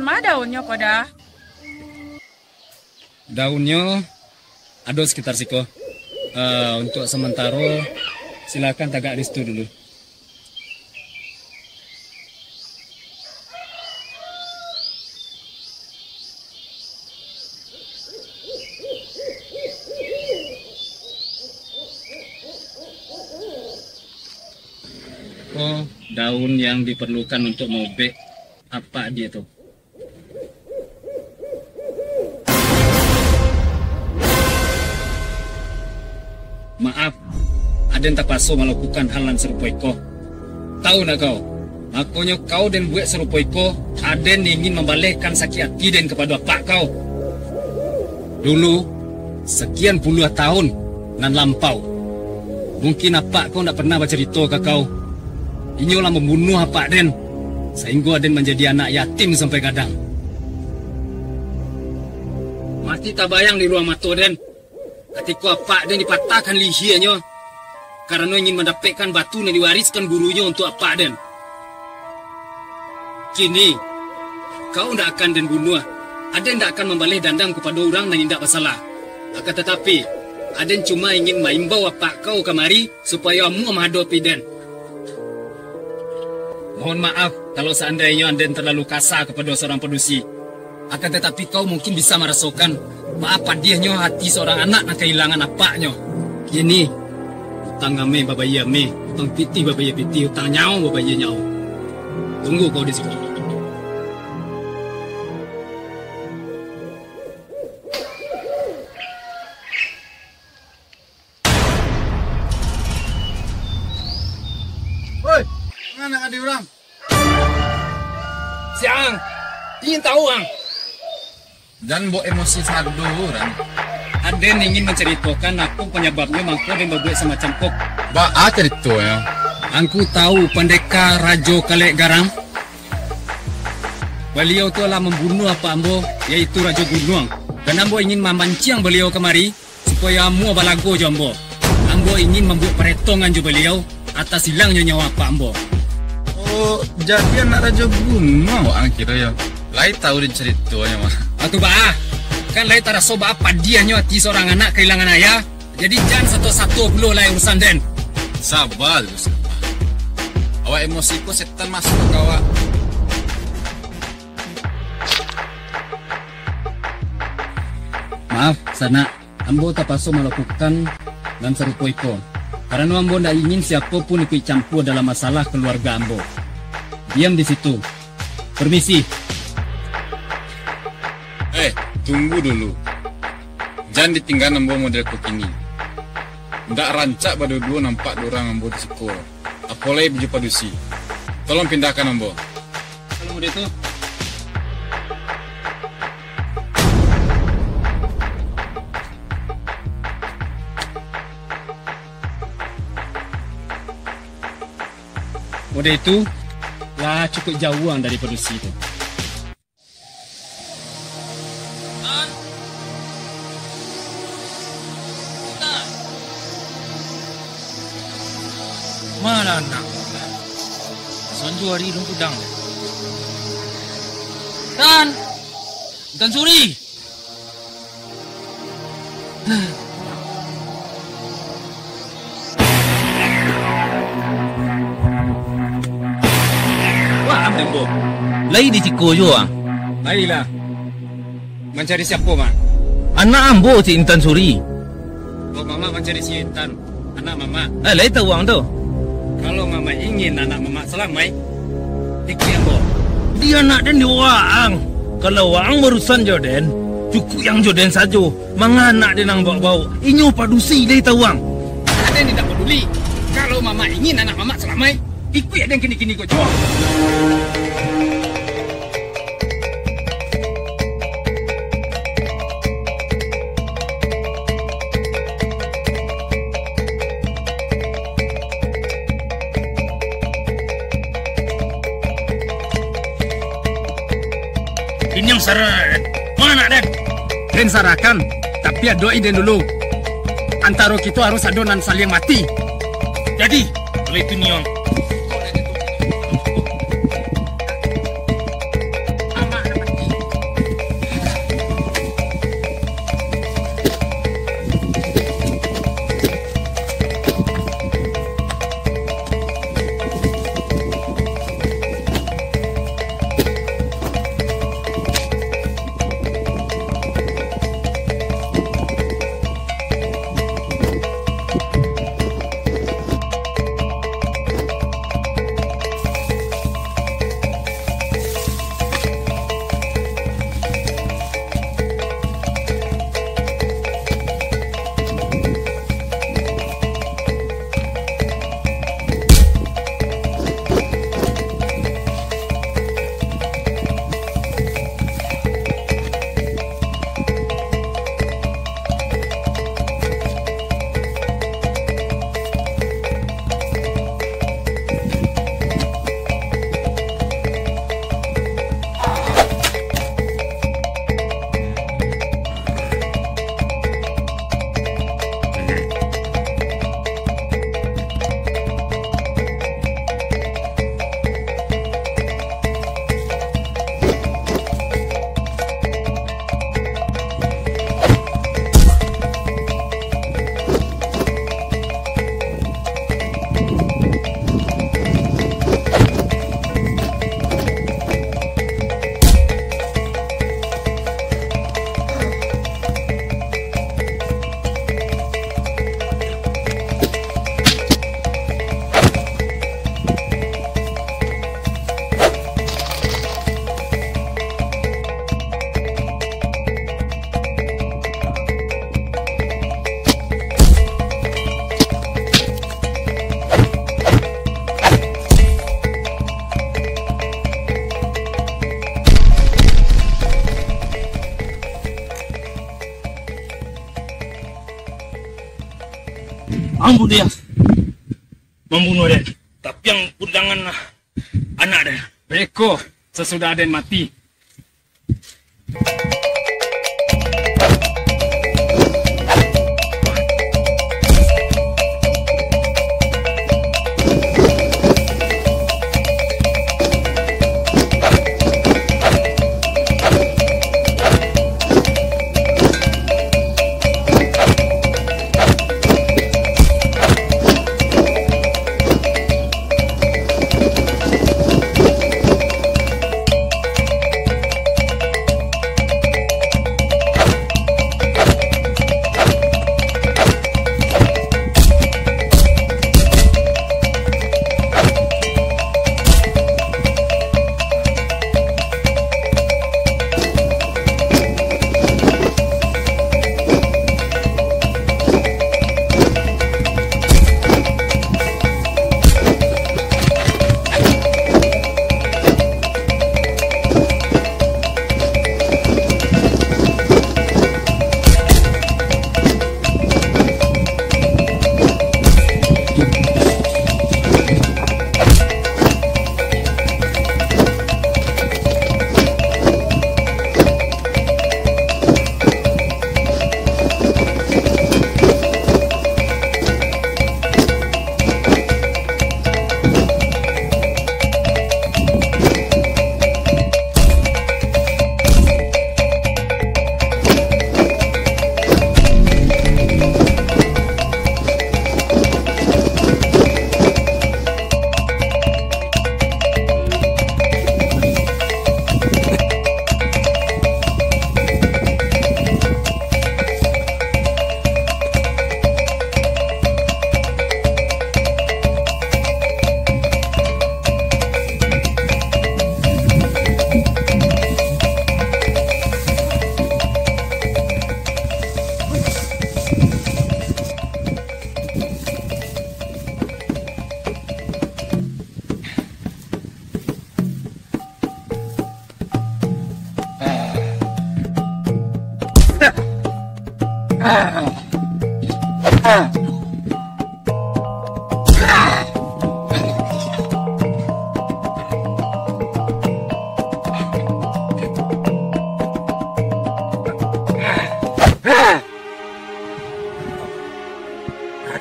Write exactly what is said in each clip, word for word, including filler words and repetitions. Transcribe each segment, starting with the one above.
Ma daunnyo ko Da? Daunnyo ado sekitar siko. Eh, untuak samantaro, silakan tagak di situ dulu. Oh, daun yang diperlukan untuk maubek apak dia tu. Maaf, aden tapaso malakukan hal nan sarupo iko. Tahu ndak kau? Makonyo kau den buek sarupo iko, aden ingin mambalehkan sakik ati den kapado apak kau. Dulu, sakian puluah tahun nan lampau, mungkin apak kau ndak pernah bacarito ka kau. Inyo lah mambunuah apak den, sainggo aden manjadi anak yatim sampai gadang. Masih tabayang di ruang mato den, katiko apak den dipatahkan lihianyo, karano ingin mandapekkan batu nan diwariskan gurunyo untuak apak den. Kini, kau ndak akan den bunuah, aden ndak akan mambaleh dandam kapado urang nan indak basalah. Akan tatapi, aden cuma ingin maimbau apak kau kamari, supayo amuah mahadopi den. Mohon maaf, kalau saandainyo aden talalu kasa kapado surang padusi. Akan tatapi, kau mungkin bisa marasokan, baa padiahnyo ati surang anak nan kahilangan apaknyo. Kini, utang ameh babayia ameh, utang pitih babayia pitih, utang nyawo babayia nyawo. Tunggu kau di siko. Oi, manga adi urang? Siang, ingin tahu ang? Jan buek emosi sado urang. Aden ingin mancaritokan apo panyababnyo mangko den babuek samacam ko. Baa caritonyo? Angku tahu pandeka Rajo Kalek Garang? Baliau tu lah mambunuah apak ambo, yaitu Rajo Gunuang. Dan ambo ingin mamanciang baliau kamari, supayo amuah balago jo ambo. Ambo ingin mambuek paretongan jo baliau, ateh ilangnyo nyawa apak ambo. Oh, jadi anak Rajo Gunuang waang kiro yo? Lai tahu den caritonyo mah. Atu baa, kan lai taraso baa padiahnyo ati surang anak kahilangan ayah. Jadi jan sato-sato pulo lai urusan den. Saba dulu, saba. Awak emosi ko setan masuak ka awak. Maaf, sanak. Ambo tapaso malakukan nan sarupo iko, karano ambo ndak ingin siapo pun ikuik campua dalam masalah kaluarga ambo. Diam di situ. Permisi. Eh, tunggu dulu. Jan ditinggaan ambo model ko kini. Ndak rancak baduo-duo nampak di urang ambo di siko. Apo lai baju padusi. Tolong pindahkan ambo. Kalau model tu. Model tu, lah cukuik jauah dari padusi tu. Tan! Tan! Mana anak? Sonjo hari lun kudang. Tan! Tan Suri! Wah, ambo. Lai di siko juo, ah. Lailah. Mancari siapo, Mak? Anak ambo, si Intan Suri. Oh, Mamak mancari si Intan, anak Mamak. Ah, lai tahu ang tu. Kalau Mamak ingin anak Mamak salamaik, ikuik ambo. Di anak den di waang. Kalau waang barusan jo den, cukuik ang jo den sajo. Manga anak den ang baok-baok, inyo padusi, lai tahu ang. Aden indak paduli. Kalau Mamak ingin anak Mamak salamaik, ikuik aden kini-kini ko juo. Iniang sarah, den. Mana den? Den sarahkan, tapi adoki den dulu. Antaro kito harus ado nan saliang mati. Jadi, kalau itu niang. Amak nan mati. Dia mambunuah den. Tapi yang undangan anak den. Beko, sasudah den mati.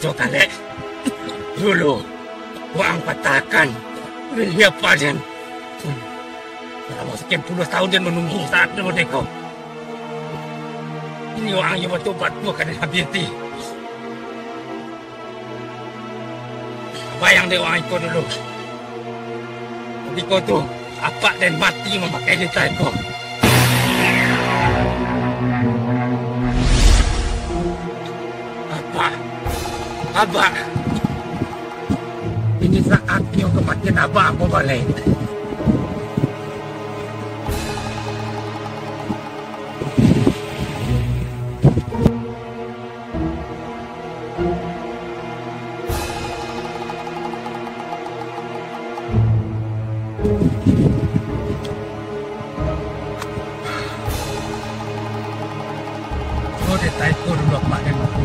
Rajo Kalek, dulu waang patahkan liliah paden. Salamo sakian puluah taun den manunggu saat nan model ko. Kini waang iyo batobat, buah ka den habih ati. Bayang dek waang iko dulu. Kutiko tu, apak den mati mamakai litah ko. Apak, apak, kini saatnyo kamatian apak ambo baleh. Cubo ditaiko dulu apak den mati.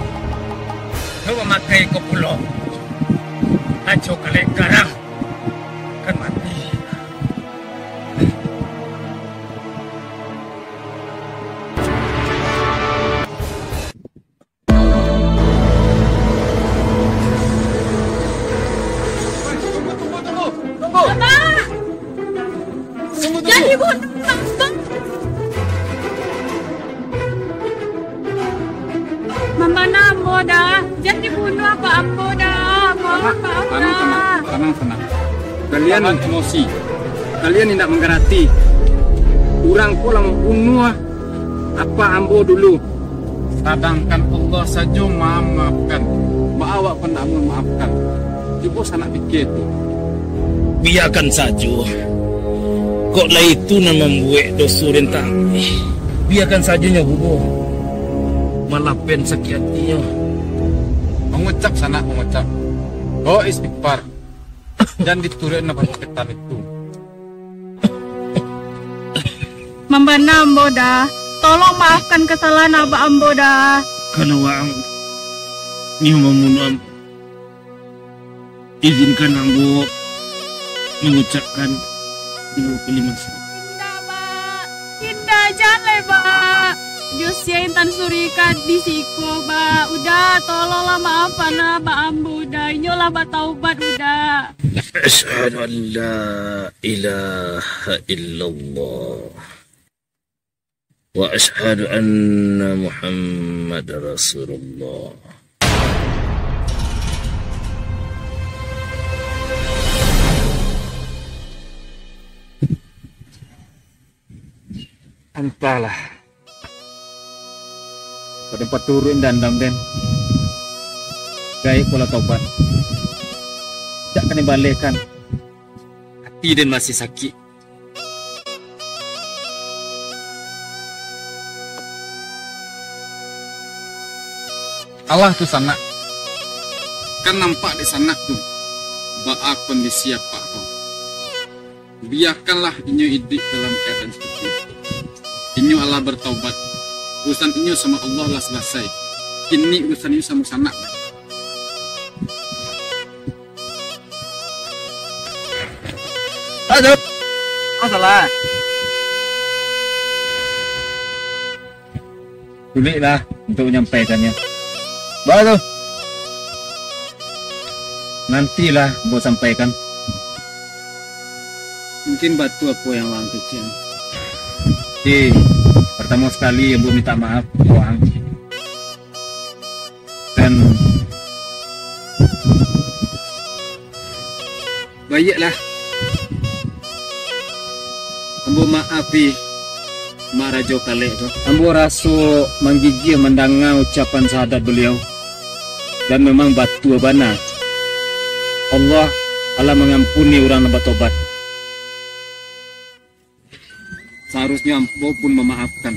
Cubo mamakai ko pulo. Rajo Kalek garang kan mati. Tunggu, tunggu, tunggu. Tunggu. Abah! Tunggu, tunggu. Jangan dibunuh, Abah! Mambana ambo dah. Jangan dibunuh apak ambo dah. Mohon maaf dah. Tenang, tenang, tenang, tenang. Kalian emosi. Kalian indak mangarati. Urang ko lah mambunuah apak ambo dulu. Sadangkan Allah sajo mamaafkan. Baa awak ko ndak mamaafkan? Cubo sanak pikia tu. Biakan sajo. Kok lah itu nan mambuek doso den tampih. Biakan sajo nyo bubo. Malah ben sakik atinyo. Mangucap sanak, mangucap. Baok istighfar. Jan dituruik nan pasoketan itu. Mambana ambo dah. Tolong maafkan kasalahan abah ambo dah. Kalau waang nio mambunuah ambo, Izinkan ambo mangucapkan dua kalimat. Indak, Bak. Indak, jan lai, Bak. Jo sia Intan Surika di siko, Bak. Uda, tolonglah maafkanlah Bak ambo, Uda. Inyo lah bataubat, Uda. Asyhadu an la ilaha illallah. Wa asyhadu anna Muhammad Rasulullah. Antahlah. Pado paturuik dandam den. Gaek ko lah taubat. Dak ka dibalehkan. Ati den masih sakik. Alah tu sanak. Kan nampak dek sanak tu, baa kondisi apak ko. Biakanlah inyo iduik dalam kaadaan seperti itu. Inyo alah bertaubat. Urusan inyo sama Allah lah salasai. Kini urusan inyo samo sanak. Aduh. Masalah. Suliklah untuk manyampaikannyo. Baa tu? Nantilah ambo sampaikan. Mungkin batu apo yang waang kecekan. Eh, partamo sakali ambo minta maaf, waang. Dan baiaklah. Ambo maafi Mak Rajo Kalek tu. Ambo raso manggigiah mandanga ucapan sahadat baliau. Dan memang batua bana. Allah alah mangampuni urang nan batobat. Saharusnyo ambo pun mamaafkan.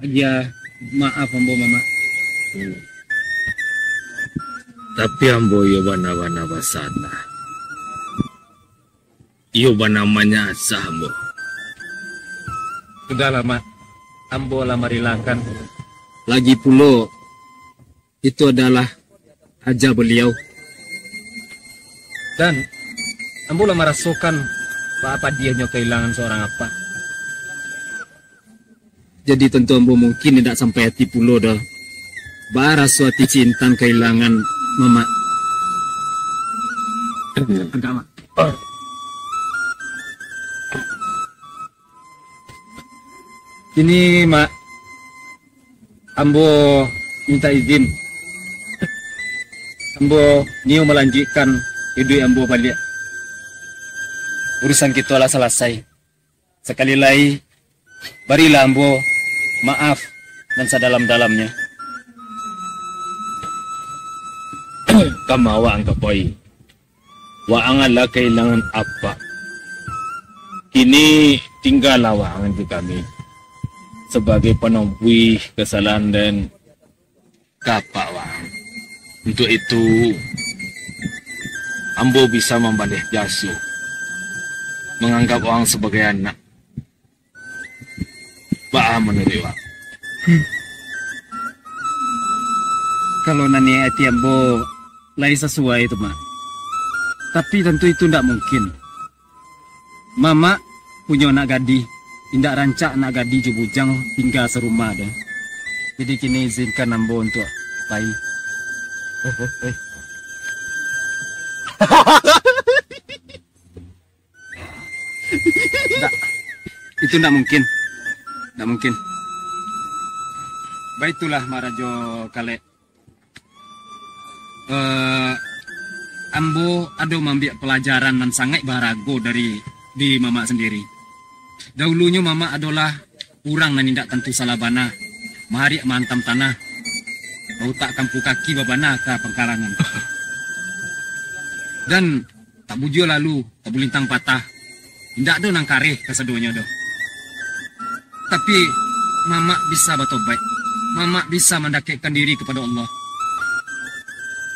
Iyo, maaf ambo, Mamak. Tapi ambo iyo bana-bana basalah. Iyo bana manyasah ambo. Sudahlah, Mak. Ambo lah marilakan. Lagi pulo, itu adalah aja baliau. Dan ambo lah marasokan baa padiahnyo kailangan saurang apak. Jadi tantu ambo mungkin indak sampai ati pulo doh. Baa raso ati si Intan kailangan Mamak. Agak, Mak. Kini, Mak, ambo minta izin. Ambo niyo malanjuikkan iduik ambo baliak. Urusan kito lah salasai. Sakali lai, barilah ambo maaf nan sadalam-dalamnyo. Kama waang ka pai. Waang alah kailangan apak. Kini tinggalah waang jo kami sabagai panompuih kasalahan den ka apak waang. Untuak itu, ambo bisa mambaleh jaso, manganggap waang sabagai anak. Baa manuruik waang? Kalau nan niaik ati ambo lai sasuai tu, Mak. Tapi tantu itu ndak mungkin. Mamak punyo anak gadih, indak rancak anak gadih jo bujang tingga sarumah doh. Jadi kini izinkan ambo untuak pai. Ndak. Itu ndak mungkin. Ndak mungkin. Baitulah, Mak Rajo Kalek. Eh, ambo ado maambiak palajaran nan sangaik baharago dari, di Mamak sandiri. Dahulunyo Mamak adolah urang nan indak tantu salah bana, mahariak maantam tanah, bautak kampuang kaki babana ka pangkarangan. Dan tak bujua lalu, tak bulintang patah, indak ado nan kareh kasadonyo doh. Tapi, Mamak bisa batobaik, Mamak bisa mandakekkan diri kapado Allah.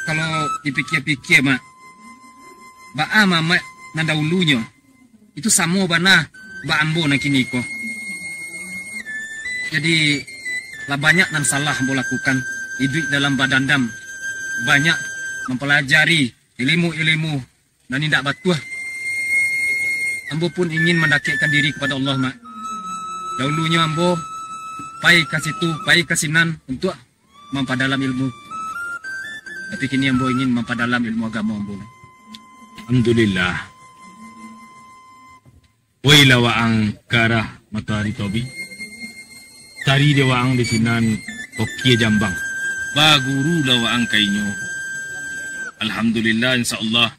Kalau dipikia-pikia, Mak, baa Mamak nan dahulunyo, itu samo bana bak ambo nan kini ko. Jadi, lah banyak nan salah ambo lakukan. Iduik dalam badandam, banyak mampalajari ilimu-ilimu nan indak batuah. Ambo pun ingin mandakekkan diri kapado Allah, Mak. Dahulunyo ambo pai ka situ, pai ka sinan untuak mampadalam ilmu. Tapi kini ambo ingin mampadalam ilmu agamo ambo. Alhamdulillah. Poilah waang ka arah matoari tobik. Cari dek waang di sinan kokie jambang. Bagurulah waang ka inyo. Alhamdulillah, insya Allah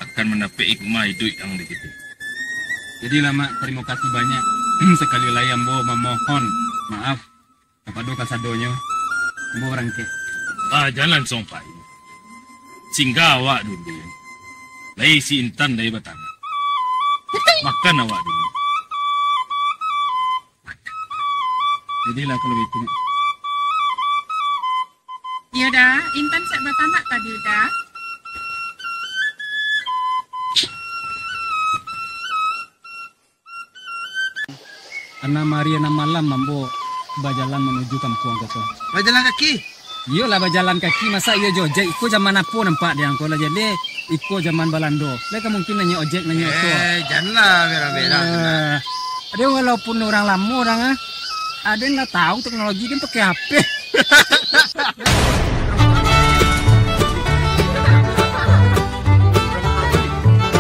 akan mandapek hikmah iduik ang di situ. Jadilah, Mak, tarimo kasih banyak. Sakali lai ambo mamohon maaf kapado kasadonyo, ambo barangkek. Ah, jan langsung pai. Singgah awak dulu. Lai si Intan lai batanak. Makan awak dulu. Jadilah kalau itu. Iyo, Da. Intan siap batanak tadi, Da. Anam ari anam malam ambo bajalan manuju kampuang ko. Bajalan kaki? Iyolah, bajalan kaki, masa iyo jo ojek? Iko zaman apo nampak di angko lah, jadi iko zaman Balando. Lai ka mungkin naiak ojek, naiak oto. Eh, janlah berang-berang tu, nak. Eh, ado walaupun urang lamo urang, ah. Ado nan lah tahu teknologi, den pakai H P.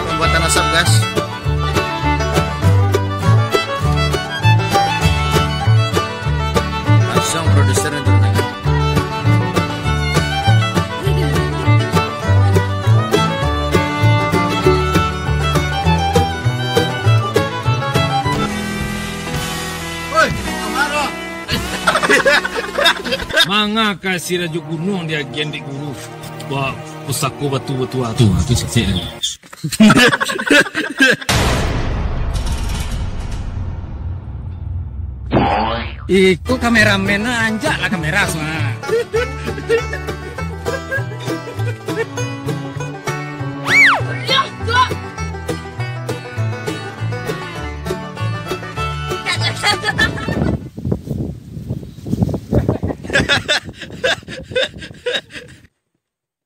Pembuatan asap gas. Langsung produser yang turun lagi. Woi, Amaro. Manga ka si Rajo Gunuang diagian dek guru. Ba pusako batu-batu tu, tu sisik. Iko kameramen, nah, anjaklah kamera, nah.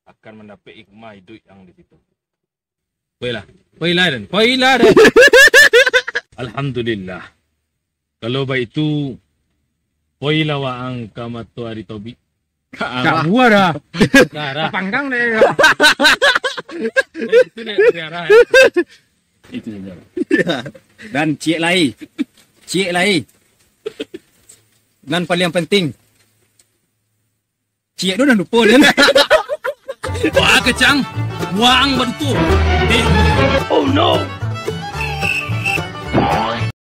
Akan mandapek hikmah iduik ang di situ. Poilah. Poilah, Den. Poilah, Den. Alhamdulillah. Kalau baitu, poilah waang ka matoari tobik. Ka arah. Ka buah dah. Ka arah. Ka panggang deh. Itu deh, dari arah, eh. Itu saja. Dan ciek lai. Ciek lai. Nan paling penting, ciek tu dah lupo, Den. Wah, kecang. Waang baduto. Eh. Oh, no.